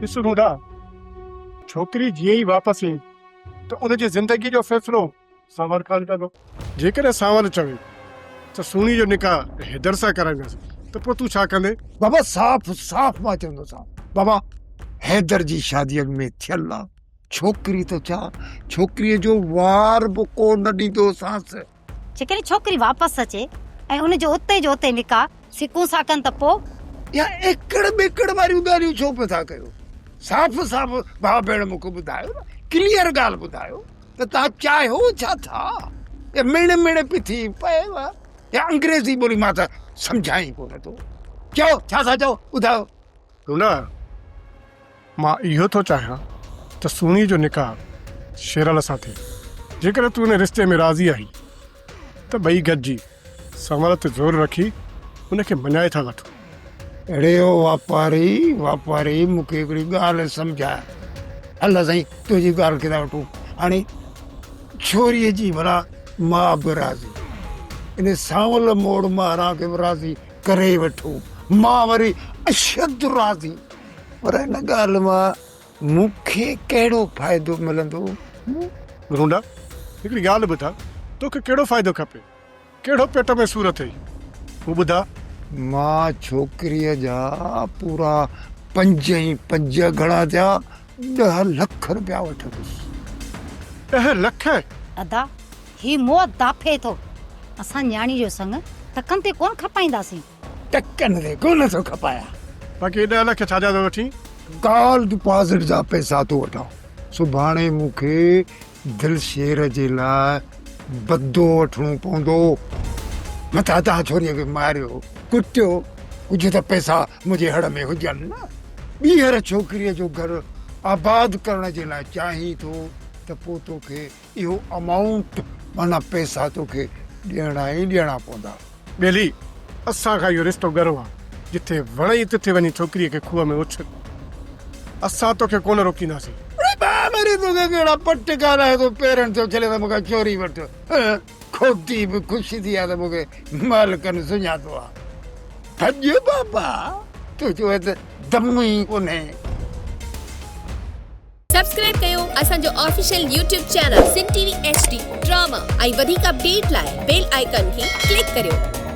ڏس رونڊا، ڇوڪري جيئن ئي واپس ايندي ته ان جي زندگيء جو فيصلو سانول خان ڪندو. جيڪڏهن سانول چوي ته سهڻي جو نڪاح حيدر سان ڪرائينداسين ته پوء تون ڇا ڪندين؟ بابا صاف صاف مان چوندوسانس، بابا حيدر جي شادي اڳ ۾ ٿيل آ، ڇوڪري ته ڇا ڇوڪريء جو وار به ڪو نه ڏيندوسانس. جيڪڏهن ڇوڪري واپس اچي ۽ ان جو اتي جو اتي نڪاح سڪون سان ڪن ته پوء؟ اها ايڪڙ ٻيڪڙ واريون ڳالهيون ڇو پيا ٿا ڪيو؟ صاف صاف ڀاء ڀيڻ مون کي ٻڌايو نه، ڪليئر ڳالهه ٻڌايو ته توهان چاهيو ڇا ٿا؟ اها مڻ مڻ پٿي پئي اها انگريزي ٻولي مان ته سمجهان ئي ڪونه ٿو. چئو ڇا ٿا چئو ٻڌايو. لولا، مان اهو ٿو چاهيان ته سهڻي جو نڪاح شيرل سان ٿئي. جيڪڏهن تون ان رشتي ۾ راضي آهين ته ٻئي گڏجي سنور تي زور رکي ان کي مڃائي ٿا وٺون. اڙي او واپاري، واپاري مون کي هڪڙي ڳالهه سمجهاء. هل سائين تنهنجي ڳالهه کي ٿا وٺون. هاڻي ڇوريء جي ڀلا ماء به راضي، ان سانول موڙ مهران کي به راضي ڪري وٺون. مان وري اشد راضي. پر ان ڳالهه مان مون کي ڪهڙو فائدو ملندو؟ گرونڊا، هڪڙي ڳالهه ٻڌاء، توکي ڪهڙو فائدو کپي؟ ڪهڙو پيٽ ۾ سور اٿئي؟ هو ٻڌاء. مان ڇوڪريء جا پورا پنج ۽ پنج گهڻا ٿيا، ڏهه لک رپيا وٺندس. ڏهه لک؟ ادا، هي موت دافعي ٿو. اسان نياڻي جو سڱ ٽڪن تي ڪونه کپائينداسين. ٽڪن تي ڪونه ٿو کپايان. باقي ڏهه لک ڇا جا ٿو وٺين؟ ڪال ڊپازٽ جا پئسا ٿو وٺان. سڀاڻي مون کي دلشير جي لاء بدو وٺڻو پوندو. متان توهان ڇوريء کي ماريو ڪٽيو، ڪجهه ته پئسا منهنجي هڙ ۾ هجن نه. ٻيهر ڇوڪريء جو گهر آباد ڪرڻ جي لاء چاهين ٿو ته پوء توکي اهو امائونٽ معنيٰ پئسا توکي ڏيڻا ئي ڏيڻا پوندا. ٻيلي، اسان کان اهو رشتو ڳرو آ، جٿي وڻئي تٿي وڃي ڇوڪريء کي کوهه ۾ اڇل. اسان توکي ڪونه روڪينداسين. اڙي ڀاء مري توکي ڪهڙا پٽ ڳالهائي ٿو پيرن تي اڇلي ته مون کان چوري وٺ. کوتي به خوش ٿي آ ته مون کي مالڪن سڃاتو آ. ڀڄ بابا تنهنجو هت دم ئي ڪونهي. سبسڪرائب ڪيو اسان جو official YouTube channel Sindh T V H D drama ۽ وڌيڪ اپڊيٽ لاء بيل آئيڪان کي ڪلڪ ڪريو.